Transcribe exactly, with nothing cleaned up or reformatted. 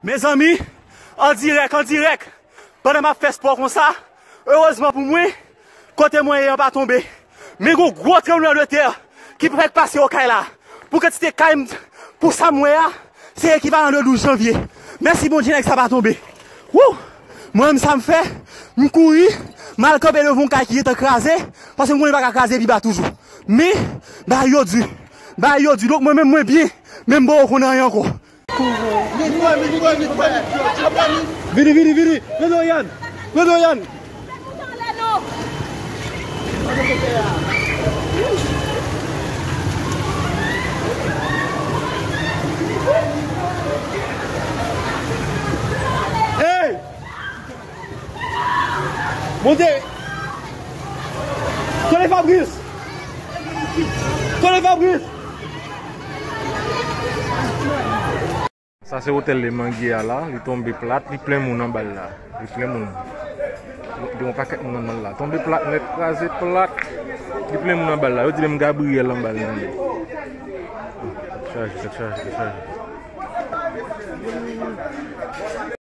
Mezanmi, an dirèk, an dirèk, pandan m ap fè spò konsa, erezman pou mwen, kote mwen ye an pa tonbe. Men gon gwo tranblemanntè ki fèk pase Okay la. Pou kantite kay m, pou sa m wè a, se ekivalan de douz janvye. Mèsi Bondye, nèg sa pa tonbe. Wou! Mwen menm sa m fè, m kouri, m al kanpe devan yon kay ki gentan kraze, paske m konnen li pa ka kraze pi ba toujou. Men, bagay yo di, bagay yo di, donk mwen menm mwen byen, men m poko konn anyen ankò. Vini, vini, vini. Mete w, Yann. Mete w, Yann. Hey! Monte! Tande Fabrice! Tande Fabrice! Sa se otèl Lemangi a la, li tonbe plat, li plen moun anba l la. Li plen moun. Gen yon pakèt moun anba l la. Tonbe plat nèt, kraze plat. Li plen moun anba l la. Yo di menm Gabriyèl anba l tonbe. Tèt chaje, tèt chaje, tèt chaje.